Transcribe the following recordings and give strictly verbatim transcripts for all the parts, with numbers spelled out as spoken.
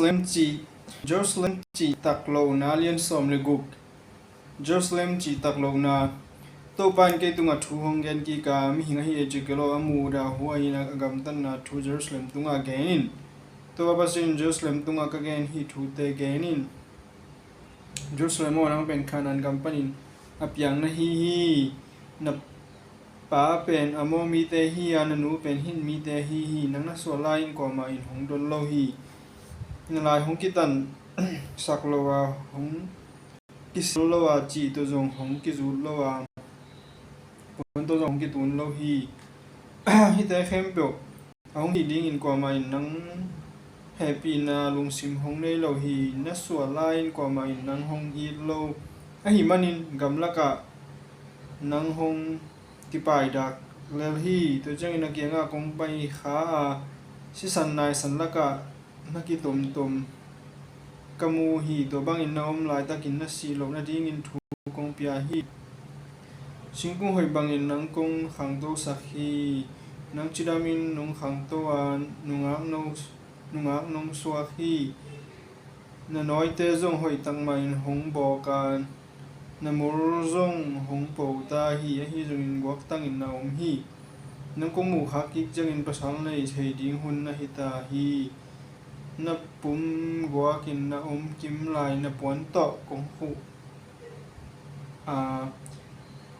Jerusalem cih, Jerusalem cih taklohna lian sawm le guk. Jerusalem cih taklohna. Topa in kei tungah thu hong gen kik a, mihing ahi ei ci kei lo, a mudah huai in a gamtatna thu Jerusalem tungah gen in. Topa Pasian in Jerusalem tungah ka gen hih thute gen in. Jerusalem aw, nang pen Kanaan gam panin a piang na hi hi. Na pa pen Amor mite hi a, na nu pen Hit mite hi hi. Nang na suah lai-in kuamah in hong don lo hi. Na lai hong kitansak lo a, hong kisil lo a, ci tawh zong hong kizut lo a, puan tawh zong hong kitun lo hi. Hihte khempeuh a hong hih dingin kuamah in nang hehpihna lungsim hong nei lo hi. Na suah lai-in kuamah in nang hong it lo. Ahih manin gamlakah nang hong kipaidak lel hi. Tua ciangin na kiangah kong pai kha a, sisan naisan lakah na kitomtom ka mu hi. Tua bangin na om laitakin na sih loh nadingin thu kong pia hi. Singkung hoih bangin nang kong khangtosak hi. Nang cidamin nong khangto a, nungak nong, nungak nong suak hi. Na nawite zong hoih tak mahin hong bawk a, na mul zong hong po ta hi. Ahi zongin guaktangin na om hi. Nang kong muhkhak kik ciangin pasal nei thei ding hun na hi ta hi. Na pum guakin na om kim lai, na puan tawh kong khuh a,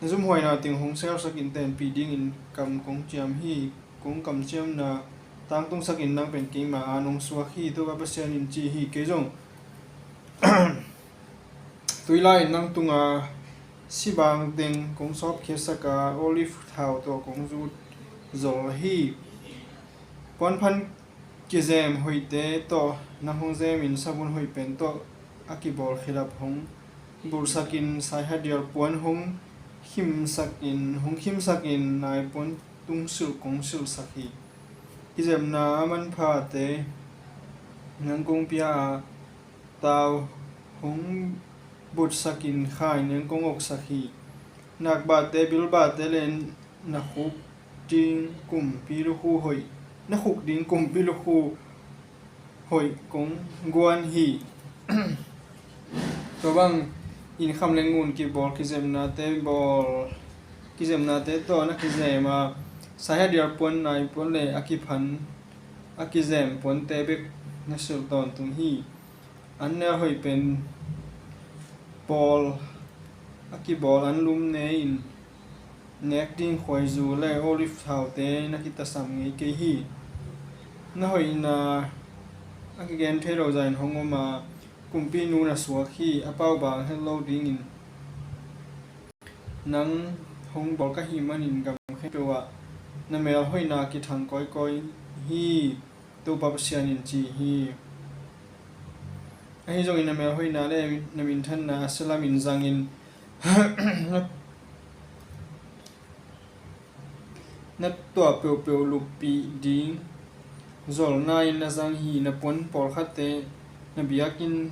na zumhuaina teng hong selsakin tenpih dingin kam kong ciam hi. Kong kamciamna tangtungsakin nang pen keima a nong suak hi, Topa Pasian in ci hi. Kei zong tuilai in nang tunga sibang teng kong sawpkhiatsak a, olive thau tawh kong zut zol hi. Puanphan kizem hoihte tawh nang hong zemin, savun hoih pen tawh a kibawl khedap hong bulhsakin, saihadial puan hong khimsakin, hong khimsakin, naipuan tungsilh kong silhsak hi. Kizepna a manphate nang kong pia a, tau hong butsakin, khai nang kong oksak hi. Nakbahte, bilbahte le na khuk ding kumpi lukhu hoih, na khuk ding kumpi lukhu hoih kong guan hi. Tua bangin kham le ngun kibawl kizepnate bawl, kizepnate tawh na kizem a, saihadial puan, naipuan le a kiphan, a kizem puante bek na silh tawntung hi. An nel hoih pen bawl, a kibawl an lum ne-in nek ding khuaizu le olive thaute na kitasam ngei kei hi. Na hoihna a kigen thei lo zah in hong om a, kumpinu na suak hi. A paubang het lo dingin nang hong bawl ka hih manin gam khempeuh ah na melhoihna kithang kawikawi hi, Topa Pasian in ci hi. Ahi zongin na melhoihna le na minthanna a sia lamin zangin na tuah peuhpeuh luppih ding zolna in na zang hi. Na puan pawlkhatte na biakinn,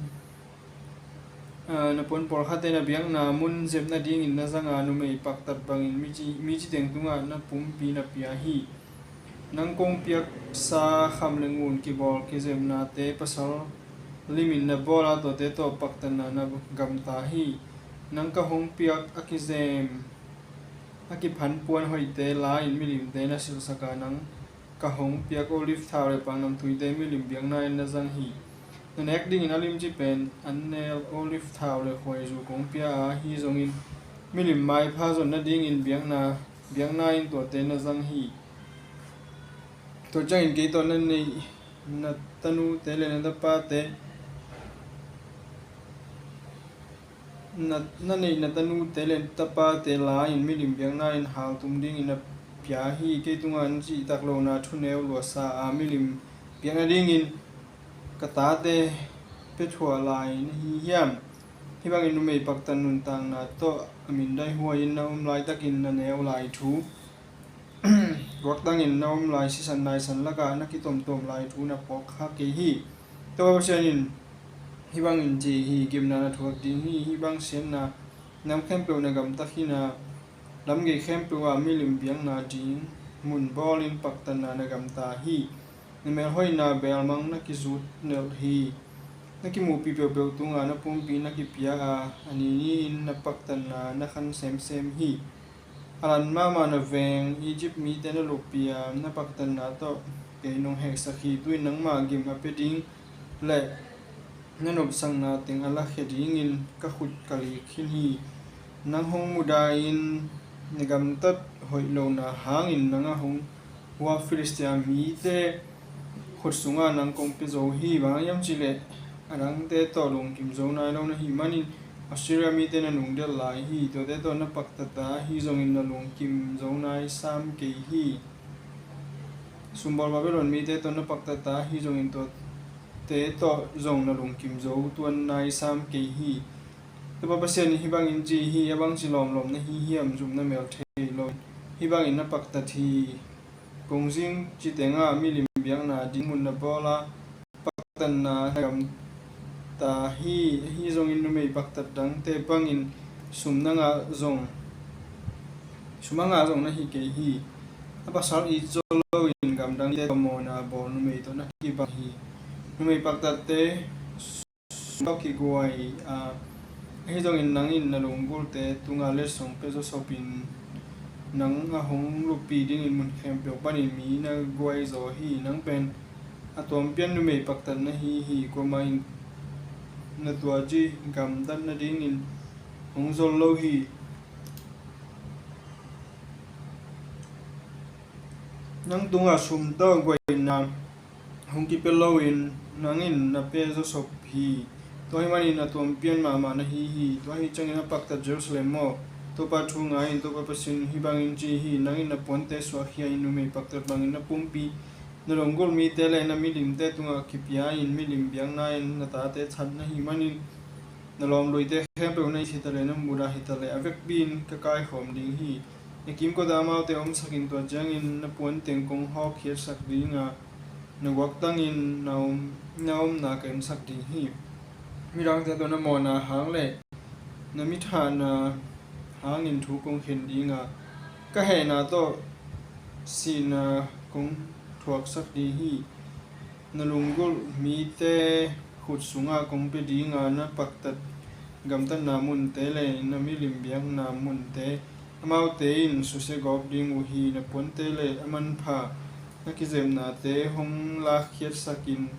aa, na puan pawlkhatte na biakna mun zep nadingin na zang a, numei paktat bangin mi ci, mi citeng tungah na pumpi na pia hi. Nang kong piaksa kham le ngun kibawl kizepnate pasal limin na bawl a, tuate tawh paktatna na gamta hi. Nang ka hong piak a kizem, a kiphan puan hoihte la-in milimte na silhsak a, nang ka hong piak olive thau le paknamthuite milim biakna in na zang hi. Na nek dingin a limci pen an nel olive thau le khuaizu kong pia a, ahi zongin milim maipha zon nadingin biakna, biakna in tuate na zang hi. Tua ciangin kei tawh na neih na tanute le na tapate, na, na neih na tanute le tapate la-in milim biakna in haltum dingin na pia hi. Kei tungah na cihtak lohna thuneu luahsa a, milim biak nadingin ka tate pia thuah lai na hi hiam? Hih bangin numei paktat nuntakna tawh a mindaih huai-in na om laitakin na neu lai thu, guaktangin na om lai sisan naisan lakah na kitomtom lai thu na phawk kha kei hi. Topa Pasian in hih bangin ci hi: Gimna na thuak ding hi. Hih bang siatna nam khempeuh na gamta khin a, lamgei khempeuh ah milim biakna ding mun bawlin paktatna na gamta hi. Na melhoihna beel mang na kizut nelh hi. Na kimuhpih peuhpeuh tungah na pumpi na kipia a, a ni ni-in na paktatna na khan semsem hi. A lan mahmah na veng Egypt mite na luppih a, na paktatna tawh kei nong hehsak hi. Tu-in nangmah gim a pia ding le na nopsakna teng a lakhia dingin ka khut ka lik khin hi. Nang hong muda-in na gamtat hoih lohna hangin nang a hong hua Filistia mite khut sungah nang kong pia zo hi. Bang hang hiam cih leh a dangte tawh lungkim zo nai lo na hih manin Assyria mite na nungdelh lai hi. Tuate tawh na paktata, ahi zongin na lungkim zo nai sam kei hi. Sumbawl Babylon mite tawh na paktata, ahi zongin tuate tawh zong na lungkim zo tuan nai sam kei hi. Topa Pasian in hih bangin ci hi: A bangci lawmlawm na hi hiam? Zumna mel thei loin hih bangin na paktat hi. Kongzing citengah milim biakna ding mun na bawl a, paktatna na gamta hi. Ahi zongin numei paktat dangte bangin sum na ngah zong, sum a ngah zong na hi kei hi. A pasal it zo loin gamdang mite tawh mawhna bawl numei tawh na kibang hi. Numei paktatte sum tawh kiguai a, ahi zongin nang in na lunggulte tungah letsong pia zawsopin nang a hong luppih dingin mun khempeuh panin mi na guai zaw hi. Nang pen a tuampian numei paktat na hi hi. Kuamah in na tuaci gamtat nadingin hong zol lo hi. Nang tungah sum tawh guaina hong kipia loin nang in na pia zawsop hi. Tua ahih manin a tuampian mahmah na hi hi. Tua ahih ciangin a paktat Jerusalem aw, Topa thu ngai in. Topa Pasian in hih bangin ci hi: Nang in na puante suahkhia-in numei paktat bangin na pumpi, na lunggulh mite le na milimte tungah kipia-in milim biakna-in na tate that na hih manin, na lawmluite khempeuh na it hitaleh na mudah hitaleh a vekpi-in ka kaikhawm ding hi. Na kimkotah amaute omsakin tua ciangin na puan teng kong hawkkhiatsak ding a, na guaktangin na om, na omna ka ensak ding hi. Midangte tawh na mawhna hang le na mithahna hangin thu kong khen ding a, ka hehna tawh sihna kong thuaksak ding hi. Na lunggulh mite khut sungah kong pia ding a, na paktat gamtatna munte le na milim biakna munte amaute in susia gawp ding uh hi. Na puante le a manpha na kizepnate hong lakkhiatsakin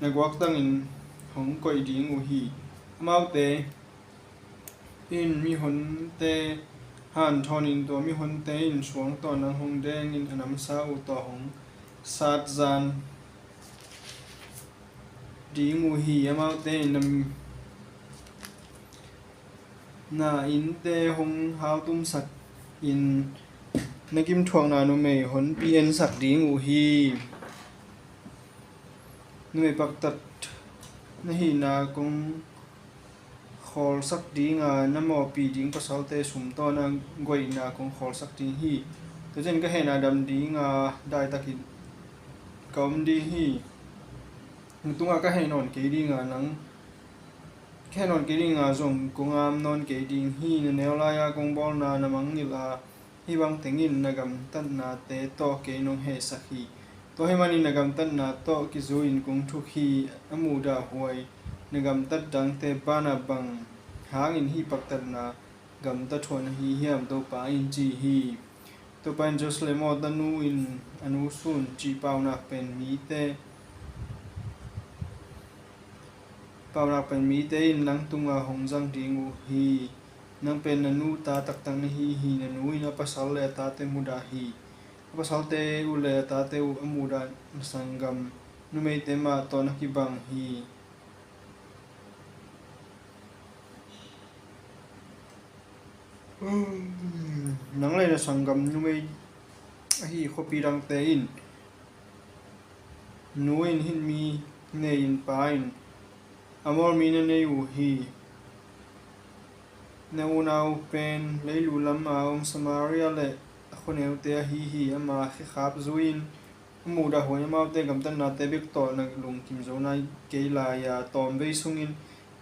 na guaktangin hong koih ding uh hi. Amaute in mihonte hanthawnin tua mihonte in suang tawh nang hong dengin a namsa uh tawh hong satzan ding uh hi. Amaute in na, na innte hong haltumsakin na gimthuakna numei honpi ensak ding uh hi. Numei paktat na hihna kong khawlsak ding a, na mawhpih ding pasalte sum tawh na guaihna kong khawlsak ding hi. Tua ciangin ka hehna dam ding a, daitakin ka om ding hi. Na tungah ka heh nawn kei ding a, nang, ka heh nawn kei ding a, zong kong am nawn kei ding hi. Na neu lai-a kong bawlna na mangngilh a, hih bang tengin na gamtatnate tawh kei nong hehsak hi. Tua ahih manin na gamtatna tawh kizui-in kong thuk hi. A mudah huai na gamtat dangte banah bang hangin hih paktatna gamta thuah na hi hiam? Topa in ci hi. Topa in, Jerusalem aw, tanu in a nu sun, cih paunak pen mite, paunak pen mite in nang tungah hong zang ding uh hi. Nang pen na nu ta taktak na hi hi. Na nu in a pasal le a tate mudah hi. A pasalte uh le a tate uh a mudah na sanggam numeite mah tawh na kibang hi. Nang le na sanggam numei ahi khuapi dangte in nu in Hit mi nei-in pa in Amor mi na nei uh hi. Na unau pen leilu lam a om Samaria le a khuaneute ahi hi. Ama khekhap zui-in a mudah huai amaute gamtatnate bek tawh na lungkim zo nai kei lai-a, tawmvei sungin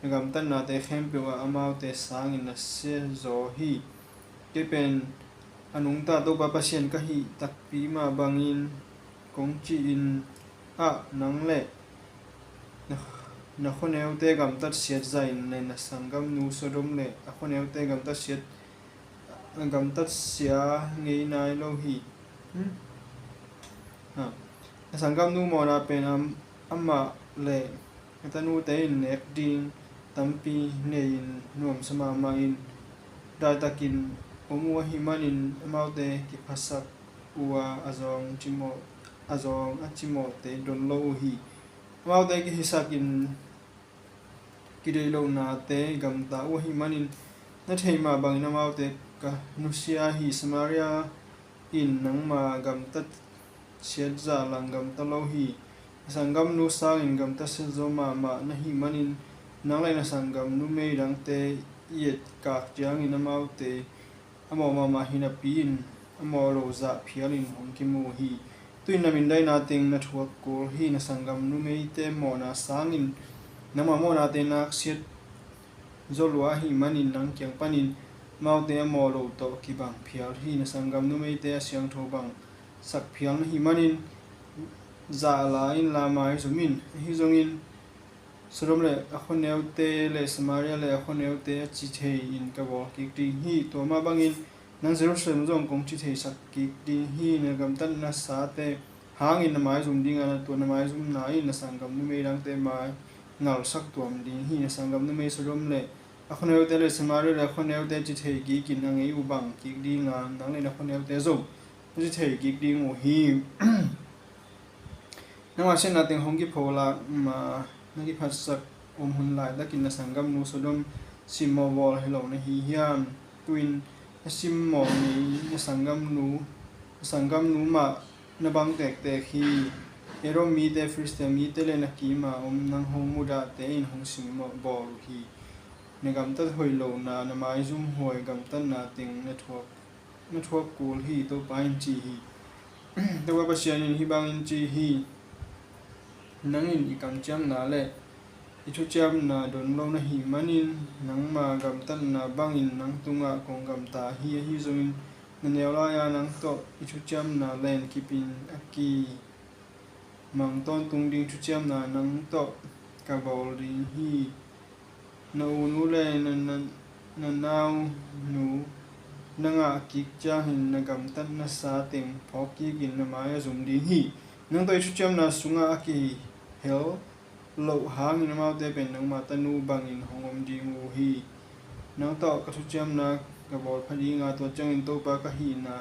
na gamtatnate khempeuh ah amaute sangin na siazaw hi. Kei pen a nungta Topa Pasian ka hih takpi mah bangin kong cih in, ah, nang le na, na khuaneute gamtat siat zahin le na sanggamnu Sodom le a khuaneute gamtat siat, gamtat sia ngei nai lo hi. Hmm? Ha. Na sanggamnu mawhna pen am-, amah le a tanute in nek ding tampi nei-in nuamsa mahmah in daitakin om uh ahih manin amaute kiphasak uh a, a zawng cimawh, a zawng a cimawhte don lo uh hi. Amaute kihisakin kideih lohnate gamta uh ahih manin na theih mah bangin amaute ka nusia hi. Samaria in nangma gamtat siat zah lang gamta lo hi. Na sanggamnu sangin gamta siat zaw mahmah na hih manin nang le na sanggam numei dangte i etkak ciangin amaute a mawh mahmah hi napi-in a mawh lo zah phialin hong kimu uh hi. Tu-in na mindaina teng na thuak kul hi. Na sanggam numeite mawhna sangin nangma mawhnate nak siat zaw lua ahih manin nang kiang panin amaute a mawh lo tawh kibang phial hi. Na sanggam numeite a siangtho bang sak phial na hih manin zah la inla maizum in. Ahi zongin Sodom le a khuaneute le Samaria le a khuaneute a ci thei-in ka bawl kik ding hi. Tua mah bangin nang Jerusalem zong kong ci theisak kik ding hi. Na gamtatna sate hangin na maizum ding a, na tua na maizumna in na sanggam numei dangte mai ngalsak tuam ding hi. Na sanggam numei Sodom le a khuaneute le Samaria le a khuaneute ci thei kikin a ngei uh bang kik ding a, nang le na khuaneute zong na ci thei kik ding uh hi. Nangma siatna teng hong kipholak ma na kiphatsak om hun laitakin na sanggamnu Sodom simmawh bawl hi lo na hi hiam? Tu-in na simmawh ngei na sanggamnu, na sanggamnu mah na bang tektek hi. Edom mite, Filistia mite le na kima om nang hong mudahte in hong simmawh bawl uh hi. Na gamtat hoih lohna, na maizum huai gamtatna teng na thuak na thuak kul hi, Topa in ci hi. Topa Pasian in hih bangin ci hi. Nang in i kamciamna le i thuciamna don lo na hih manin nangma gamtatna bangin nang tungah kong gamta hi. Ahi zongin na neu lai-a nang tawh i thuciamna len kipin a ki mang tawntung ding thuciamna nang tawh ka bawl ding hi. Na unu le na, na, na naunu na ngah kik ciangin na gamtatna sa teng phawk kikin na mai a zum ding hi. Nang tawh i thuciamna sungah a kihel loh hangin amaute pen nangma tanu bangin hong om ding uh hi. Nang tawh ka thuciamna ka bawl pha ding a, tua ciangin Topa ka hihna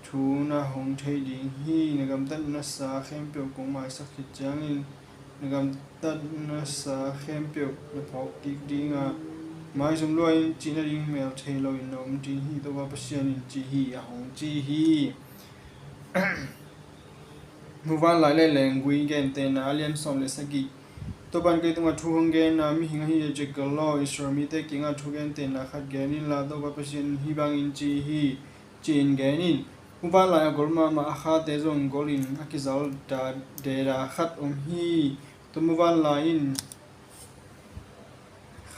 thu na hong thei ding hi. Na gamtatna sa khempeuh kong maisak khit ciangin na gamtatna sa khempeuh na phawk kik ding a, maizum lua in cih nading mel thei loin na om ding hi, Topa Pasian in ci hi, a hong ci hi. Muvanlai le lenggui gentehna a lian sawm le sagih. Topa in kei tungah thu hong gen a, mihing ahi Ezekiel aw, Israel mite kiangah thu gentehna khat gen inla, Topa Pasian in hih bangin ci hi, ci-in gen in. Muvanlai a gol mahmah a khate zong golin a kizal da, deda khat om hi. Tua muvanlai in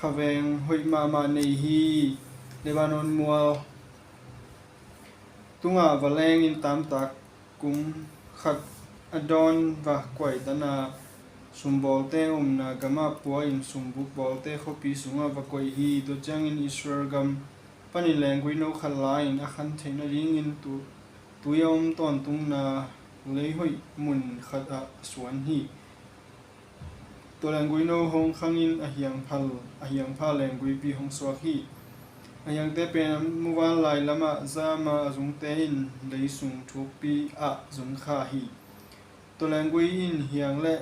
khaveng hoih mahmah nei hi. Lebanon mual tungah va lengin tamtak kum khat a dawn va kuaitana, sumbawlte omna gamah pua-in sumbuk bawlte khuapi sungah va koih hi. Tua ciangin Israel gam panin lenggui no khat la-in a khan theih nadingin tu, tui a om tawntungna lei hoih mun khatah a suan hi. Tua lenggui no hong khangin a hiang phal, a hiang pha lengguipi hong suak hi. A hiangte pen muvanlai lamah zama a zungte in lei sung thukpi ah zung kha hi. Tua lenggui in hiang le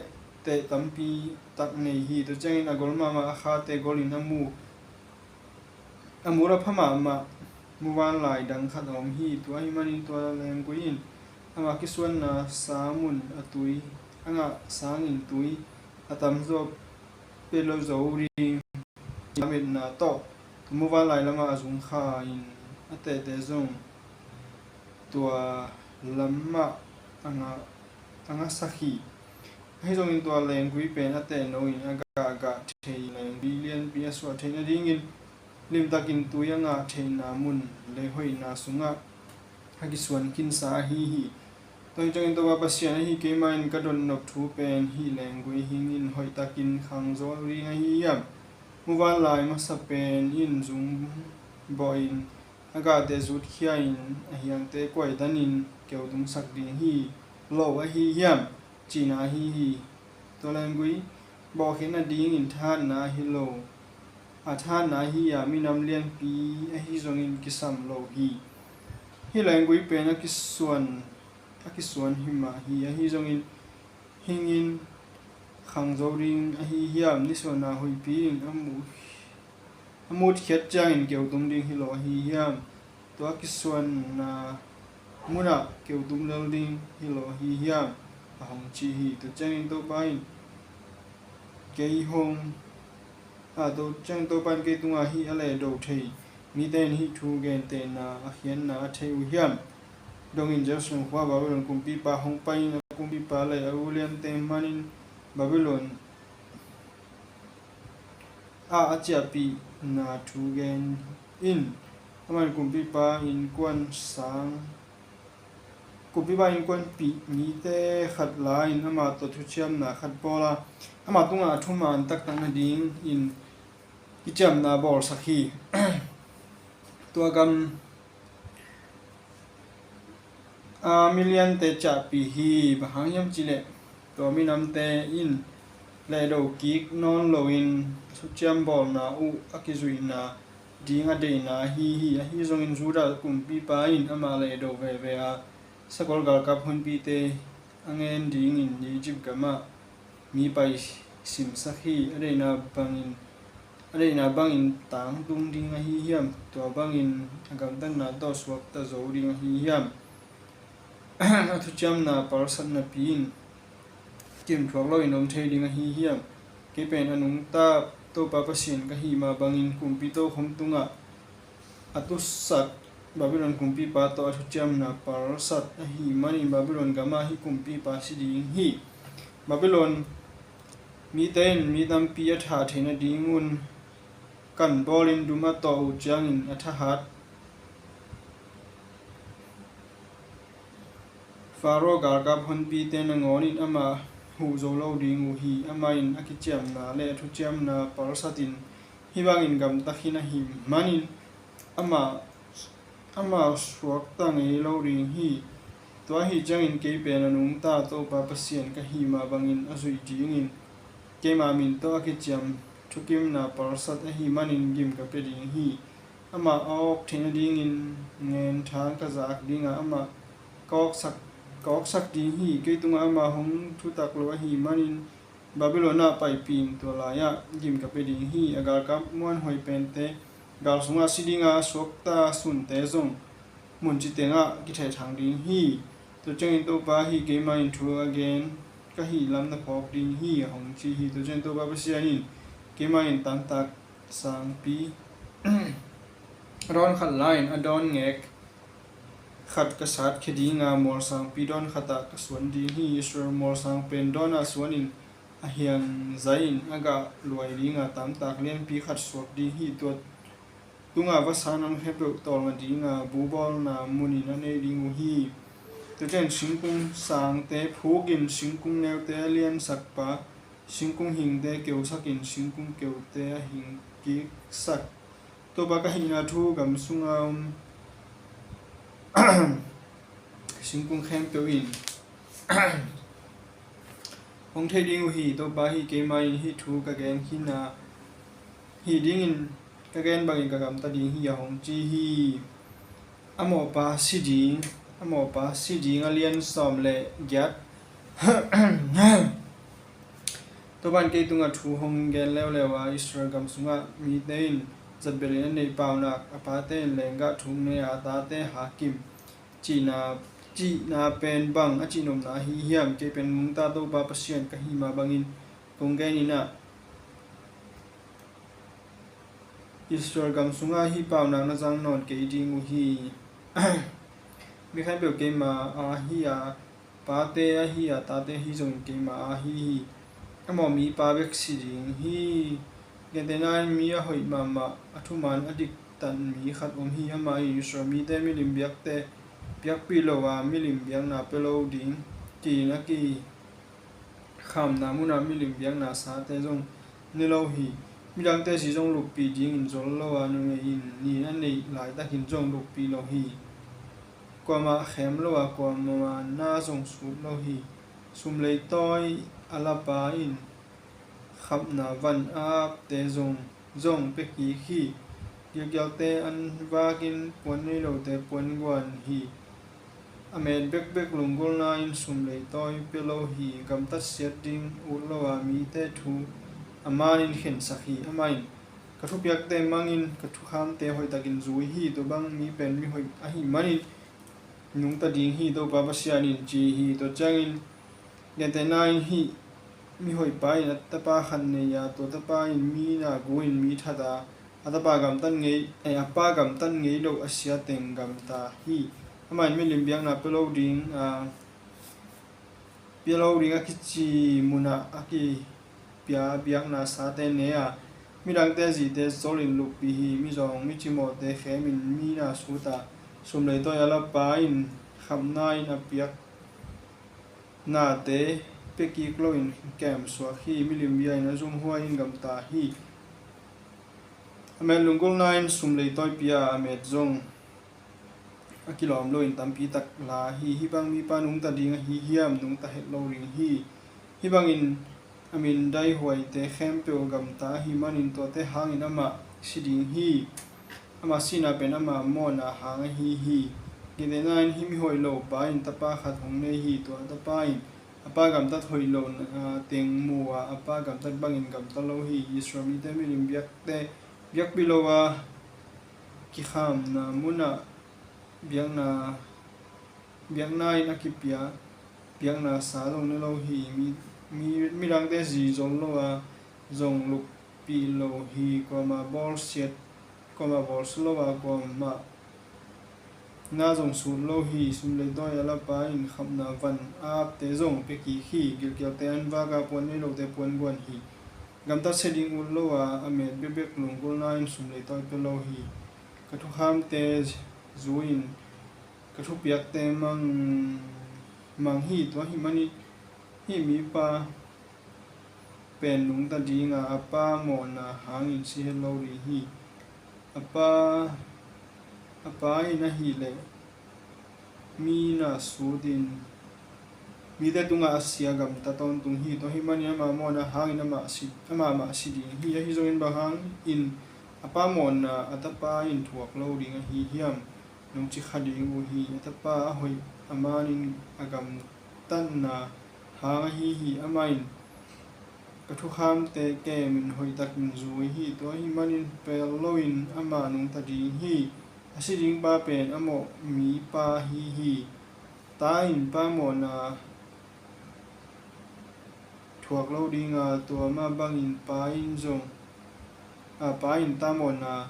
teh tampi tak nei hi. Tua ciangin a gol mahmah a khate golin a mu, a mut a pha mahmah muvanlai dang khat a om hi. Tua ahih manin tua lenggui in ama kisuanna sa mun a tui a ngah sangin tui a tamzaw pia lo zo ding lametna tawh muvanlai lamah a zung kha in a tehte zong tua lamah a ngah, a ngasak hi. Ahi zongin tua lenggui pen a tehno in a gahgah thei lenggui lianpi a suah theih nadingin limtakin tui a ngah theihna mun leihoihna sungah a kisuan khinsa ahi hi. Tua hi ciangin Topa Pasian ahi keimah in ka dotnop thu pen hih lenggui hing in hoihtakin khangzo ding ahi hiam? Muvanlai masa pen in zungbawh in a gahte zutkhia in a hiangte kuaitanin keutumsak ding hi lo ahi hiam? Cihna ahi hi. Tua lenggui bawhkhiatna dingin thahatna ahi lo a, thahatna ahi a, minam lianpi ahi zongin kisam lo hi. Hih lenggui pen a kisuan, a kisuan hi mah hi. Ahi zongin hing in khangzo ding ahi hiam? Nisuanna huihpi in a mu a mutkhiat ciangin keutum ding hi lo ahi hiam? Tua kisuanna munah keutum lel ding hi lo ahi hiam? A hong ci hi. Tua ciangin Topa in kei hong, a, tua ciangin Topa in kei tungah hih a lehdo thei mite in hih thu gentehna a khiatna a thei uh hiam? Dongin Jerusalem khua Babylon kumpipa hong pai in a kumpipa le a uliante manin Babylon ah a ciahpihna thu gen in. Amah in kumpipa innkuan sang, kumpipa innkuanpih mite khat la in amah tawh thuciamna khat bawl a, amah tungah a thuman taktak nadingin kiciamna bawlsak hi. Tua gam a miliante ciahpih hi. Bang hang hiam cihleh tua minamte in lehdo kik nawn loin a thuciam bawlna uh a kizuihna ding a deihna ahi hi. Ahi zongin Judah kumpipa in amah lehdo veve a, sakol galkap honpite a ngen dingin Egypt gamah mi paisimsak hi. A deihna bangin, a deihna bangin tangtung ding ahi hiam? Tua bangin a gamtatna tawh suakta zo ding ahi hiam? A thuciamna palsat napi in kim thuak loin om thei ding ahi hiam? Kei pen a nungta Topa Pasian ka hih mah bangin kumpi tokhom tungah a tusak Babylon kumpipa tawh a thuciamna palsat ahih manin Babylon gamah hih kumpipa si ding hi. Babylon mite in mi tampi a thah theih nadingun kan bawlin dum a tawh uh ciangin a thahat Faro galkap honpite nangawn in amah huh zo lo ding uh hi. Amah in a kiciamna le a thuciamna palsatin hih bangin gamta khin ahih manin amah, amah suakta ngei lo ding hi. Tua ahih ciangin kei pen a nungta Topa Pasian ka hih mah bangin a zuih dingin keima min tawh a kiciam thukimna palsat ahih manin gim ka pia ding hi. Amah a awk theih nadingin ngen thang ka zak ding a, amah ka awksak, ka awksak ding hi. Kei tungah amah hong thutak lo ahih manin Babylon ah paipih in tua lai-ah gim ka pia ding hi. A galkap muanhuai pente gal sungah si ding a, suakta sunte zong mun citengah kithehthang ding hi. Tua ciangin Topa ahi keimah in thu a gen ka hih lam na phawk ding hi, a hong ci hi. Tua ciangin Topa Pasian in keimah in tantak sangpi a dawn khat la in a dawn ngek khat ka satkhia ding a, mual sangpi dawn khatah ka suan ding hi. Israel mual sang pen dawn a suan in a hiang zai in a gah luai ding a, tamtak lianpi khat suak ding hi. Tua tungah vasa nam khempeuh tawlnga ding a, bu bawlna mun in a nei ding uh hi. Tua ciangin singkung sangte phuk in singkung neute a liansak pa, singkung hingte keusak in singkung keute a hing kiksak. Topa ka hihna thu gam sunga om singkung khempeuh in hong thei ding uh hi. Topa ahi keimah in hih thu ka gen khin a, hih dingin ka gen bangin ka gamta ding hi, a hong ci hi. A mawhpa si ding, a mawhpa si ding a lian sawm le giat. Topa in kei tungah thu hong gen leuleu a, Israel gam sungah mite in zatbelin a neih paunak, a pate in lenggah thuk nei a, a tate hakim cihna, cihna pen bang a cihnopna ahi hiam? Kei pen nungta Topa Pasian ka hih mah bangin kong gen in ah, Israel gam sungah hih paunak na zang nawn kei ding uh hi. Mi khempeuh keima a hi a, pate ahi a, tate ahi zongin keima a hi hi. A mawh mipa bek si ding hi. Gentehna in mi a hoih mahmah, a thuman a diktat mi khat om hi. Amah in Israel mite milim biakte biakpih lo a milim biakna pia lo ding, tiin a kikhamna munah milim biakna sate zong ne lo hi. Midangte zi zong luppih dingin zol lo a, numei in nin a neih laitakin zong luppih lo hi. Kuamah khem lo a, kuamah na zong sut lo hi. Sum leitawi a lapa in khapna van a apte zong zong pia kik hi. Gilkialte an vakin puan nei lote puan guan hi. A met bekbek lunggulhna in sum leitawi pia lo hi. Gamtat siat ding ut lo a mite thu a manin khensak hi. Amah in, ka thupiakte mangin ka thukhamte hoihtakin zui hi. Tua bang mi pen mihoih ahih manin nungta ding hi, Topa Pasian in ci hi. Tua ciangin gentehna in hih mihoihpa in a tapa khat nei a, tua tapa in mi na gu in mi that a, a tapa gamtat ngei, eh, a pa gamtat ngei loh a sia teng gamta hi. Amah in milim biakna pia lo ding a, pia lo ding a kici munah a kipia biakna sate ne a, midangte zite zolin luppih hi. Mizawng micimawhte khemin mi na sut a, sum leitawi a lapa in khapna in a piak nate pia kik loin kemsuak hi. Milim bia in a zumhuai in gamta hi. A met lunggulhna in sum leitawi pia a, a met zong a kilawm loin tampi tak la hi. Hih bang mipa nungta ding ahi hiam? Nungta het lo ding hi. Hih bangin a mindaihuaite khempeuh gamta ahih manin tuate hangin amah si ding hi. Ama sihna pen ama mawhna hang ahi hi. Gentehna in hih mihoih lo pa in tapa khat hong nei hi. Tua tapa in a pa gamtat hoih lo, ah, teng mu a, a pa gamtat bangin gamta lo hi. Israel mite milim biakte biakpih lo a kikhamna munah biakna, biakna in a kipia biakna sa zong ne lo hi. Mi, mi, midangte zi zol lo a zong luppih lo hi. Kuamah bawlsiat, kuamah bawlsia lo a, kuamah na zong sut lo hi. Sum leitawi a lapa in khapna van a apte zong pia kik hi. Gilkialte an vak a, puan nei lote puan guan hi. Gamtat sia ding ut lo a, a met bekbek lunggulhna in sum leitawi pia lo hi. Ka thukhamte zui-in ka thupiakte mang, mang hi. Tua ahih manin hih mipa pen nungta ding a, a pa mawhna hangin si het lo ding hi. A pa, a pa in ahih leh mi na sut in mite tungah a sia gamta tawntung hi. Tua ahih manin ama mawhna hangin amah si, amah mah si ding hi. Ahi zongin bang hangin a pa mawhna a tapa in thuak lo ding ahi hiam? Nong ci kha ding uh hi. A tapa a hoih a manin a gamtatna hang ahi hi. Amah in ka thukhamte kemin hoihtakin zui hi. Tua ahih manin pel loin amah nungta ding hi. A si ding pa pen a mawh mipa ahi hi. Ta in pa mawhna thuak lo ding a, tua mah bangin pa in zong, a, pa in ta mawhna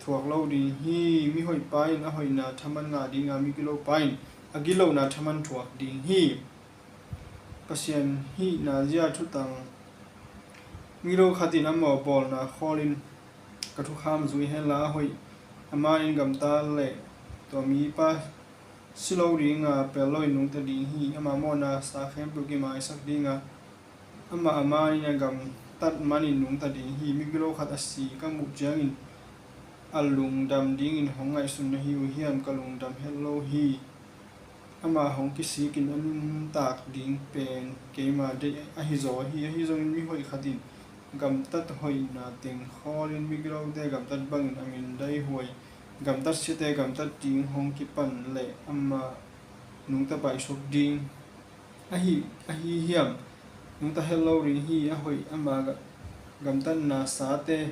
thuak lo ding hi. Mihoih pa in a hoihna thaman ngah ding a, migilo pa in a gilona thaman thuak ding hi. Pasian hihna zia thutang. Migilo khat in a mawh bawlna khawlin ka thukham zui hen la, a hoih a manin gamta leh tua mipa si lo ding a, pel loin nungta ding hi. Ama mawhna sa khempeuh kimaisak ding a, amah a manin a gamtat manin nungta ding hi. Migilo khat a si ka muh ciangin a lungdam dingin hong ngaihsun na hi uh hiam? Ka lungdam het lo hi. Ama hong kisikin a nuntak ding pen keima deih ahi zaw hi. Ahi zongin mihoih khat in gamtat hoihna teng khawlin migilote gamtat bangin a mindaihuai gamtat siate gamtat ding hong kipan leh amah nungta paisuak ding ahi, ahi hiam? Nungta het lo ding hi. A hoih ama ga-, gamtatna sate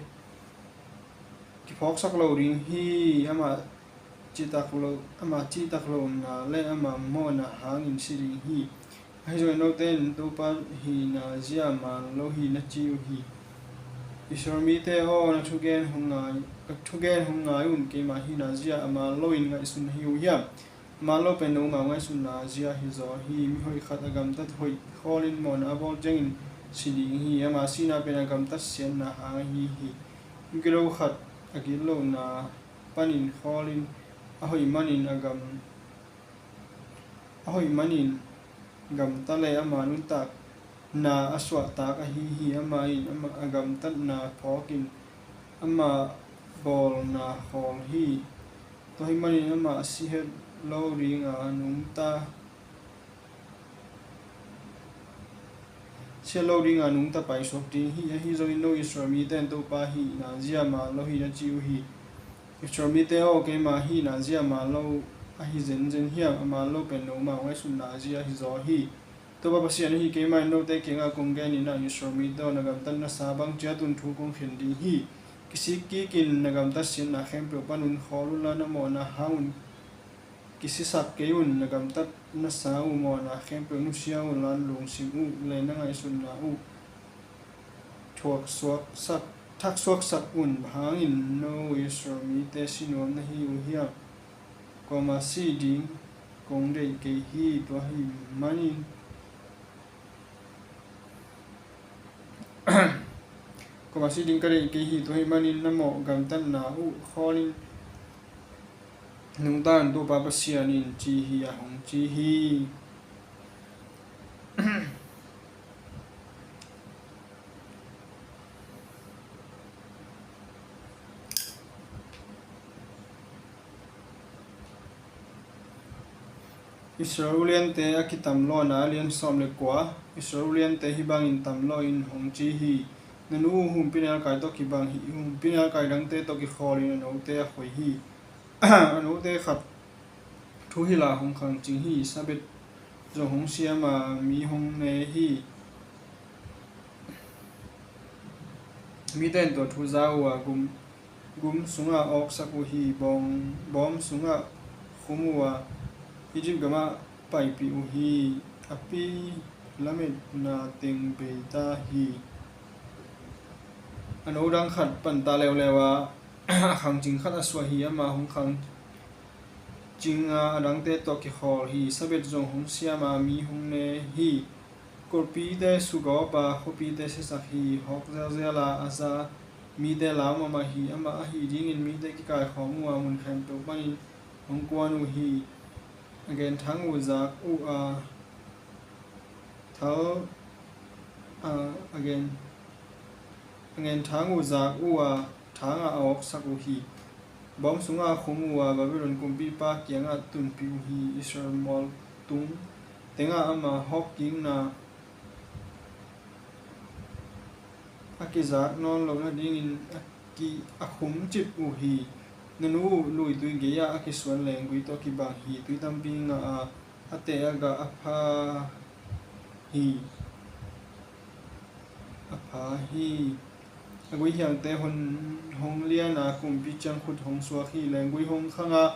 kiphawksak lo ding hi. Amah citak lo, amah citak lohna le amah mawhna hangin si ding hi. Ahi zongin note in Topa hihna zia man lo hi na ci uh hi. Israel mite aw, na thugen hong ngai, ka thugen hong ngai un. Keima hihna zia a man loin ngaihsun na hi uh hiam? A man lo pen nomau ngaihsutna zia hi zaw hi. Mihoih khat a gamtat hoih khawlin mawhna a bawl ciangin si ding hi. Ama sihna pen a gamtat siatna hang ahi hi. Migilo khat a gitlohna panin khawlin a hoih manin a gam, a hoih manin gamta le ama nuntakna a suahtak ahi hi. Amah in ama a gamtatna phawkin ama bawlna khawl hi. Tua ahih manin amah si het lo dinga nungta Siat lo dinga nungta paisuak ding hi. Ahi zongin no Israel mite in Topa hihna zia man lo hi, na ci uh hi. Israel mite aw, keima hihna zia man lo ahi zenzen hiam? A man lo pen nomau ngaihsutna zia ahi zaw hi. Topa Pasian ahi keima in note kiangah kong gen in ah, Israel mite aw, na gamtatnasa bang ciatun thu kong khen ding hi. Kisik kikin na gamtat siatna khempeuh panun khawl unla, na mawhna hangun kisisak kei un. Na gamtatnasa uh mawhna khempeuh nusia unla, lungsim uh le na ngaihsutna uh thuaksuaksak, thaksuaksak un. Bang hangin no Israel mite si nuam na hi uh hiam? Kuamah si ding kong deih kei hi. Tua ahih manin kuamah si ding ka deih kei hi. Tua ahih manin na mawh gamtatna uh khawlin nungta in, Topa Pasian in ci hi, a hong ci hi. Israel uliante a kitamlawhna, a lian sawm le kua. Israel uliante hih bangin tamlawhin hong ci hi. Na nu uh humpinelkai tawh kibang hi. Humpinelkai dangte tawh kikhawlin a note a khoi hi. A note khat thuhilh a hong khangcing hi. Sabbath zong hong siam a, mi hong ne hi. Mite in tua thu za uh a, gum, gum sungah a awksak uh hi. Bawm, bawm sungah khum uh a, Egypt gamah paipih uh hi. A pi lametna teng bei ta hi. A no dang khat panta leuleu a, a khangcing khat a suah hi. Amah hong khang cing a, a dangte tawh kikhawl hi. Sabbath zong hong siam a, mi hong ne hi. Kulhpite sugawp a, khuapite siasak hi. Hawk zelzel a, a za mite lau mahmah hi. Amah ahih dingin mite kikaikhawm uh a, mun khempeuh panin hong kuan uh hi. A genthang uh zak uh a, thal, a, a gen, a genthang uh zak uh a, thangah a awksak uh hi. Bawm sungah a khum uh a, Babylon kumpipa kiangah tunpih uh hi. Israel mualtung tengah ama hawkkikna a kizak nawn loh nadingin a ki, a khumcip uh hi. Na nu uh luitui gei-ah a kisuan lenggui tawh kibang hi. Tui tampi ngah a, a teh a gah a pha hi. A pha hi. A guihiangte hon, hong lian a, kumpi ciangkhut hong suak hi. Lenggui hong khang a,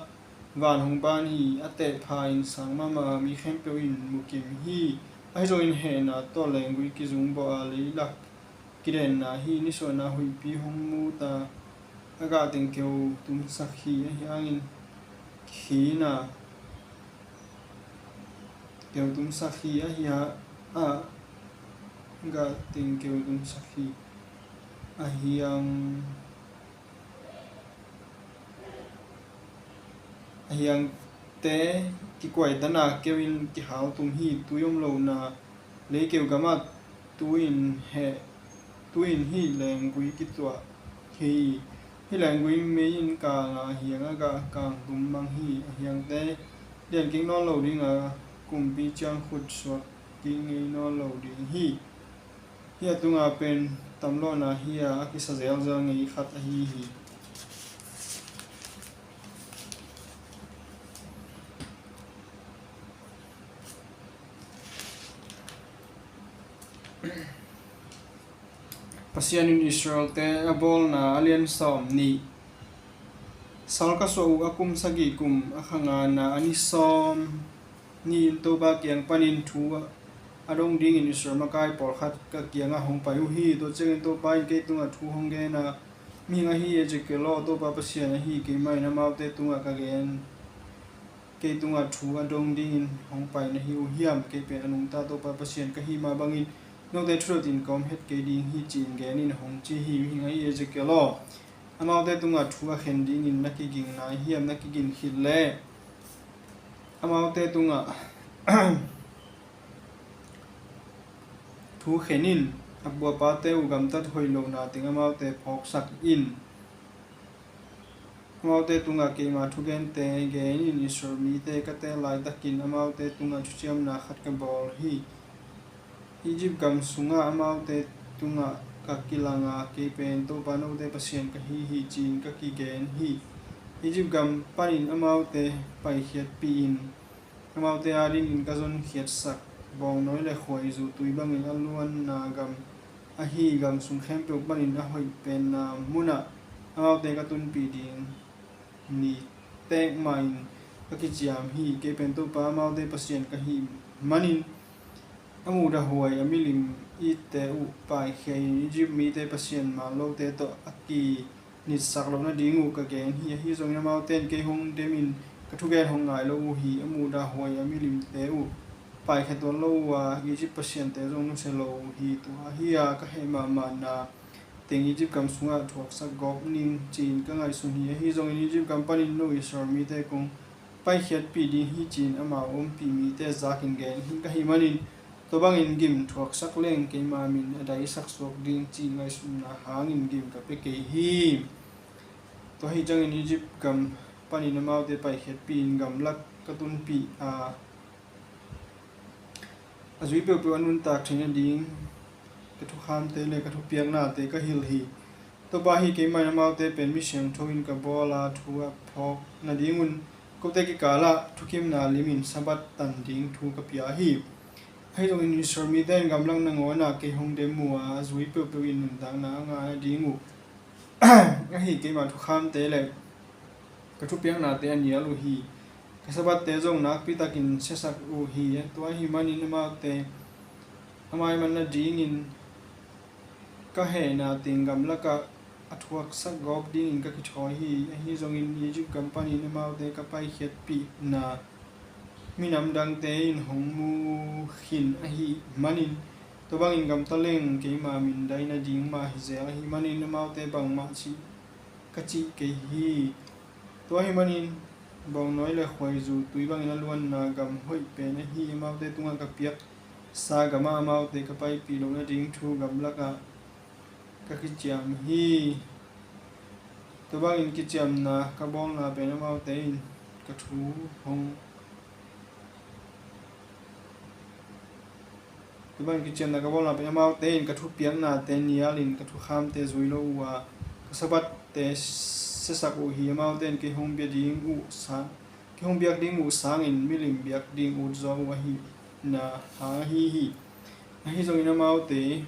van hong ban hi. A teh pha in sang mahmah a, mi khempeuh in mukim hi. Ahi zongin hehna tawh lenggui kizungbawh a, leilak kidenna hi. Nisuahna huihpi hong mut a, a gah teng keu tumsak hi. Ahi hangin khin a, keu tumsak hi. Ahi a, a gah teng keu tumsak hi. A hiang, a hiangte kikuaitana keu in kihal tum hi. Tui om lohna leikeu gamah tu in heh, tu in hih lenggui kituah hi. Hih lenggui mei in kang a, hiang a gah kang tum mang hi. A hiangte lian kik nawn lo ding a, kumpi ciangkhut suak kik ngei nawn lo ding hi. Hih a tunga pen tamlawhna hi a, a kisa zelzel ngei khat ahi hi. Pasian in Israel-te a bawlna, a lian sawm nih. Sal ka suah uh a kum sagih kum a kha ngana a ni sawm ni-in Topa kiang panin thu a dong dingin Israel makai pawlkhat ka kiangah hong pai uh hi. Tua ciangin Topa in kei tungah thu hong gen a, mihing ahi Ezekiel aw, Topa Pasian ahi keimah in amaute tungah ka gen, kei tungah thu a dong dingin hong pai na hi uh hiam? Kei pen a nungta Topa Pasian ka hih mah bangin note thudot in ka om het kei ding hi, ci-in gen in, hong ci hi. Mihing ahi Ezekiel aw, Amaute tungah thu a khen dingin na kiging nai hiam? Na kigin khit leh amaute tungah thu khen in. A pu a pate uh gamtat hoih lohna teng amaute phawksak in. Amaute tungah keima thugente genin, Israel mite ka teel laitakin amaute tungah thuciamna khat ka bawl hi. Egypt gam sungah amaute tungah ka kilang a, kei pen Topa note Pasian ka hi hi, ci-in ka kigen hi. Egypt gam panin amaute paikhiatpih in, amaute adingin ka zonkhiatsak bawngnawi le khuaizu tui bangin a luanna gam ahi gam sung khempeuh panin a hoih penna munah amaute ka tunpih ding ni tek mahin ka kiciam hi. Kei pen Topa amaute Pasian ka hih manin a mudah huai a milim itte uh paikhia in, Egypt mite pasian man lote tawh a kinitsak loh nading uh ka gen hi. Ahi zongin amaute in kei hong demin ka thugen hong ngai lo uh hi. A mudah huai a milimte uh paikhia tuan lo uh a, Egypt pasiante zong nusia lo uh hi. Tua hi a ka heh mahmahna teng Egypt gam sungah thuaksak gawp ning ci-in ka ngaihsun hi. Ahi zongin Egypt gam panin no Israel mite kong paikhiatpih ding hi, ci-in amau ompih mite zakin gen hi. Ka hih manin tua bangin gim thuaksak leng keima min a daisak suak ding cih ngaihsutna hangin gim ka pia kei hi. Tua hi ciangin Egypt gam panin amaute paikhiatpih in gamlak ka tunpih a, a zui peuhpeuh a nuntak theih nading ka thukhamte le ka thupiaknate ka hilh hi. Topa ahi keimah in amaute pen mi siangtho in ka bawl a, thu a phawk nadingun kote kikalah thukimna limin Sabbath tan ding thu ka pia hi. Ahi zongin Israel mite in gamlak nangawnah kei hong dem uh a, a zui peuhpeuh in nuntakna a ngah nading uh ahi keimah thukhamte le ka thupiaknate a nial uh hi. Ka Sabbathte zong nakpitakin siasak uh hi. Tua ahih manin amaute a maiman nadingin ka hehna teng gamlakah a thuaksak gawp dingin ka kithawi hi. Ahi zongin Egypt gam panin amaute ka paikhiatpihna minam dangte in hong mu khin ahih manin, tua bangin gamta leng keima min dai nading mah hi zel ahih manin amaute bangmah cih ka cih kei hi. Tua ahih manin bawngnawi le khuaizu tui bangin a luanna gam hoih pen ahi amaute tungah ka piaksa gamah amaute ka paipih loh nading thu gamlakah ka kiciam hi. Tua bangin kiciamna ka bawlna pen amaute in ka thu hong Tua bangin kiciamna ka bawlna pen amaute in ka thupiaknate nialin ka thukhamte zui lo uh a, ka Sabbathte siasak uh hi. Amaute in kei hong bia ding uh sang, kei hong biak ding uh sangin milim biak ding utzaw uh ahihna hang ahi hi. Ahi zongin amaute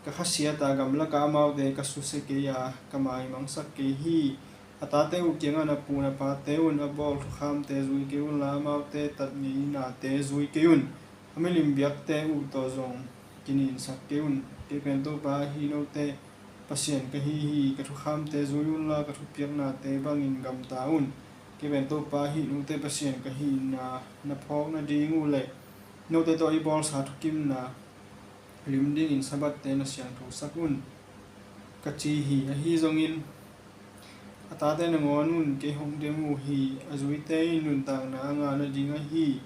ka khasiat a, gamlakah amaute ka susia kei a, ka maimangsak kei hi. A tate uh kiangah na pu na pate un a bawl thukhamte zui kei unla, amaute tatngeinate zui kei un. A milim biakte uh tawh zong kininsak kei un. Kei pen Topa ahi note Pasian ka hi hi. Ka thukhamte zui unla, ka thupiaknate bangin gamta un. Kei pen Topa ahi note Pasian ka hihna na phawk nading uh le note tawh i bawlsa thukimna lim dingin Sabbathte na siangthosak un, ka ci hi. Ahi zongin a tate nangawn un kei hong dem uh hi. A zuite in nuntakna a ngah nading ahi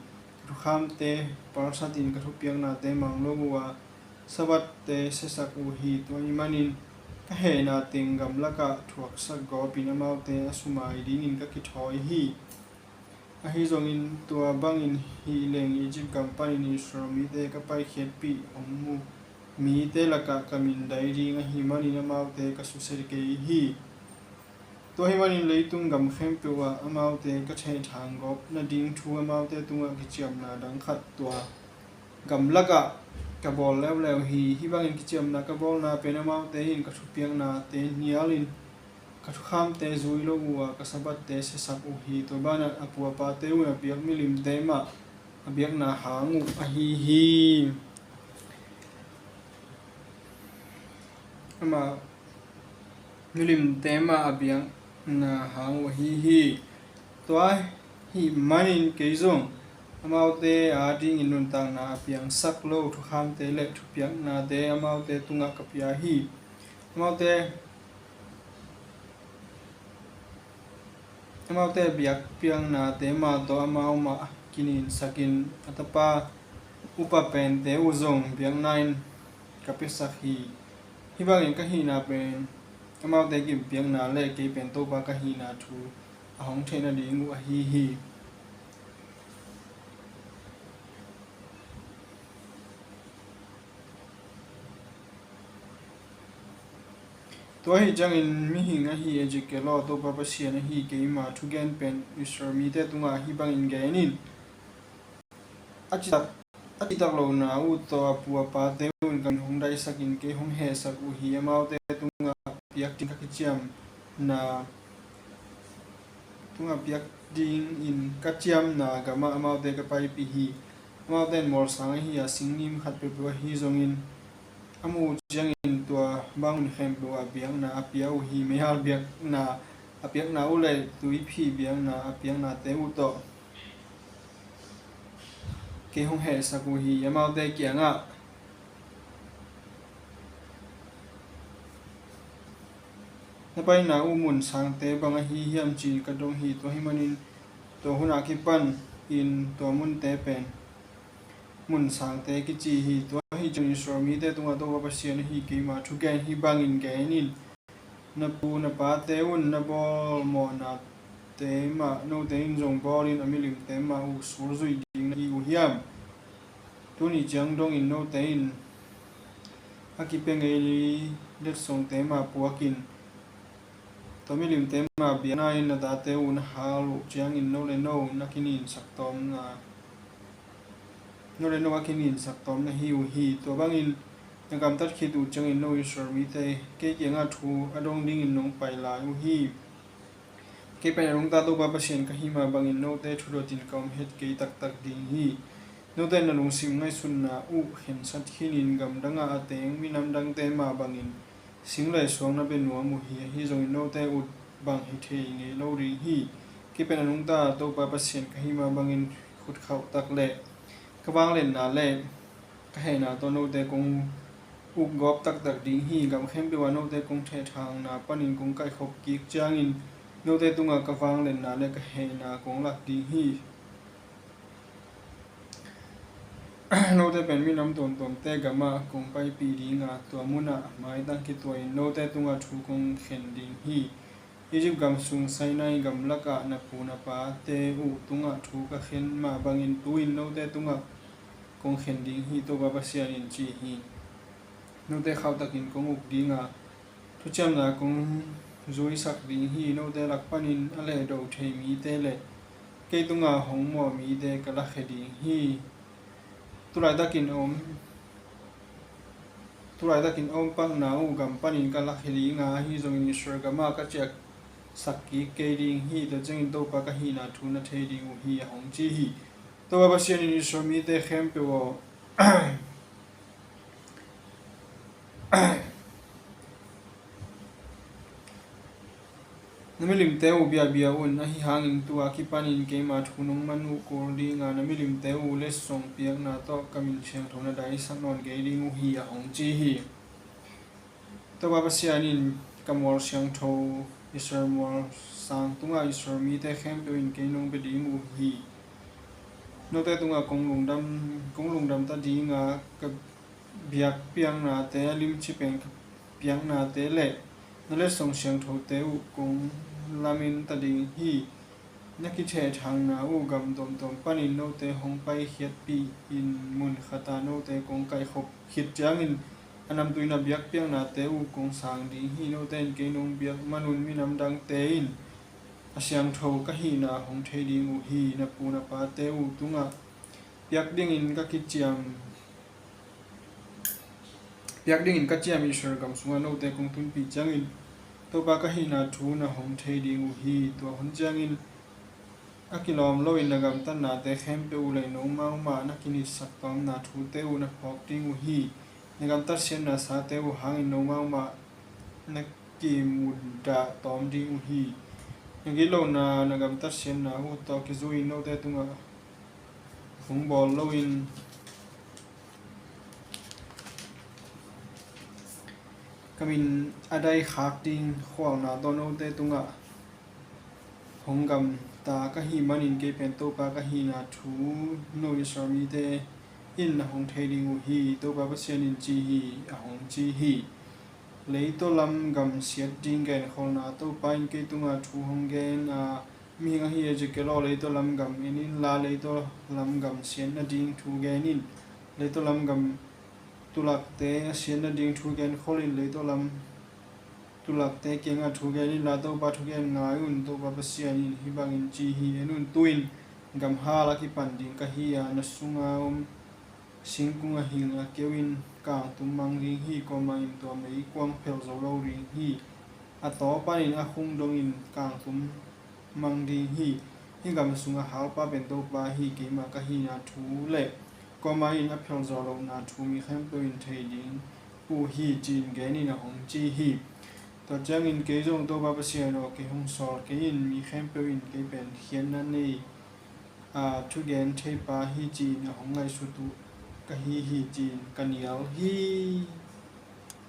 ka thukhamte palsatin ka thupiaknate mang lo uh a, Sabbathte siasak uh hi. Tua ahih manin ka hehna teng gamlakah thuaksak gawpin amaute a sumai dingin ka kithawi hi. Ahi zongin tua bangin hih leng Egypt gam panin Israel mite ka paikhiatpih hong mu mite lakah ka min dai ding ahih manin amaute ka susia kei hi. Tua ahih manin leitung gam khempeuh ah amaute ka thehthang gawp nading thu amaute tungah kiciamna dang khat tua gamlakah ka bawl leuleu hi. Hih bangin kiciamna ka bawlna pen amaute in ka thupiaknate nialin ka thukhamte zui lo uh a, ka Sabbathte siasak uh hi. Tua banah a pu a pate un a biak milimte mah a biakna hang uh ahi hi. Amah milimte mah a biakna hang uh ahi hi. Tua ahih manin kei zong amaute adingin nuntakna a piangsak lo thukhamte le thupiaknate amaute tungah ka pia hi. Amaute amaute biakpiaknate mah tawh amau mah kininsakin a tapa upa pente uh zong biakna-in ka piasak hi. Hih bangin ka hihna pen amaute gimpiakna le kei pen Topa ka hihna thu a hong theih nading uh ahi hi. Tua ahih ciangin mihing ahi Ezekiel aw, Topa Pasian ahi keima thugen pen Israel mite tungah hih bangin gen in. A citak, a citak lohna uh tawh a pu a pate un ka min hong daisakin kei hong hehsak uh hi. Amaute tungah piak ding ka kiciamna, tungah piak dingin ka ciamna gamah amaute ka paipih hi. Amaute in mawlsang ahi a, singnim khat peuhpeuh ahi zongin a muh uh ciangin tua bang mun khempeuh ah biakna a pia uh hi. Meihal biakna a piakna uh le tuiphih biakna a piaknate uh tawh kei hong hehsak uh hi. Amaute kiangah, na paina uh mun sangte bang ahi hiam, ci-in ka dong hi. Tua ahih manin tua hun a kipanin tua munte pen mun sangte kici hi. Tua ahih ciangin Israel mite tungah Topa Pasian ahi keima thugen hih bangin gen in. Na pu na pate un na bawlmawhnate mah note in zong bawlin a milimte mah uh sulzuih ding na hi uh hiam? Tuni ciang dongin note in a kipia ngei letsongte mah puakin tua milimte mah biakna-in na tate uh na hal uh ciangin no le no na kininsak tawmna, no le no a kininsak tawm na hi uh hi. Tua bangin na gamtat khit uh ciangin no Israel mite kei kiangah thu a dong dingin nong pai lai uh hi. Kei pen a nungta Topa Pasian ka hih mah bangin note thudotin ka om het kei taktak ding hi. Note na lungsim ngaihsutna uh khensat khinin gamdangah a teng minam dangte mah bangin sing le suang na bia nuam uh hi. Ahi zongin note ut bang hi thei ngei lo ding hi. Kei pen a nungta Topa Pasian ka hih mah bangin khutkhauh tak le ka vangliatna le ka hehna tawh note kong ukgawp taktak ding hi. Gam khempeuh ah note kong thehthangna panin kong kaihkhop kik ciangin note tungah ka vangliatna le ka hehna kong lak ding hi. Note pen minam tuamtuamte gamah kong paipih ding a, tua munah maitang kituahin note tungah thu kong khen ding hi. Egypt gam sung Sinai gamlakah na pu na pate uh tungah thu ka khen mah bangin tu-in note tungah kong khen ding hi, Topa Pasian in ci hi. Note khauhtakin kong uk ding a, thuciamna kong zuisak ding hi. Note lak panin a lehdo thei mite le kei tunga hong mawh mite ka lakhia ding hi. Tulaitakin a om, tulaitakin a om pakna uh gam panin ka lakhia ding a, ahi zongin Israel gamah ka ciahsak kik kei ding hi. Tua ciangin Topa ka hihna thu na thei ding uh hi, a hong ci hi. Topa Pasian in Israel mite khempeuh aw, na milimte uh biahbiah un, ahi hangin tu-a kipanin keima thu nong man uh kul ding a, na milimte uh letsong piakna tawh ka min siangtho na daisak nawn kei ding uh hi, a hong ci hi. Topa Pasian in, ka mual siangtho Israel mual sang tungah Israel mite khempeuh in kei nong bia ding uh hi. Note tungah kong lungdam, kong lungdam ta ding a, ka biakpiaknate, a limci pen ka piaknate le na letsong siangthote uh kong lamen ta ding hi. Na kithehthangna uh gam tuamtuam panin note hong paikhiatpih in, mun khatah note kong kaihkhop khit ciangin a namtui na biakpiaknate uh kong sang ding hi. Note in kei nong biak manun minam dangte in a siangtho ka hihna hong thei ding uh hi. Na pu na pate uh tungah piak dingin ka kiciam, piak dingin ka ciam Israel gam sungah note kong tunpih ciangin Topa ka hihna thu na hong thei ding uh hi. Tua hun ciangin a kilawm loin na gamtatnate khempeuh uh le nomau mah na kinitsak tawmna thute uh na phawk ding uh hi. Na gamtat siatna sate uh hangin nomau mah na kimudah tawm ding uh hi. Na gitlohna, na gamtat siatna uh tawh kizui-in note tungah hong bawl loin ka min a daikhak ding khualna tawh note tungah Hong gamta ka hih manin kei pen Topa ka hihna thu no Israel mite in na hong thei ding uh hi, Topa Pasian in ci hi, a hong ci hi. Leitaw lam gam siat ding genkholhna Topa in kei tungah thu hong gen a, mihing ahi Ezekiel aw, leitaw lam gam en inla, leitaw lam gam siat nading thu gen in. Leitaw lam gam tulakte a siat nading thu genkholh in. Leitaw lam tulakte kiangah thu gen inla, Topa thugen ngai un, Topa Pasian in hih bangin ci hi: En un, tu-in gam hal a kipan ding ka hi a, na sunga om singkung a hing a keu in kangtum mang ding hi. Kuamah in tua meikuang phelh zo lo ding hi. A taw panin a khung dongin kangtum mang ding hi. Hih gam sungah halpa pen Topa hi, keimah ka hihna thu le kuamah in a phelh zawh lohna thu mi khempeuh in thei ding uh hi, ci-in gen in, a hong ci hi. Tua ciangin kei zong, Topa Pasian aw, kei hong sawl kei in, mi khempeuh in kei pen khiatna nei a thugen theipa hi, ci-in a hong ngaihsut uh ka hi hi, ci-in ka nial hi.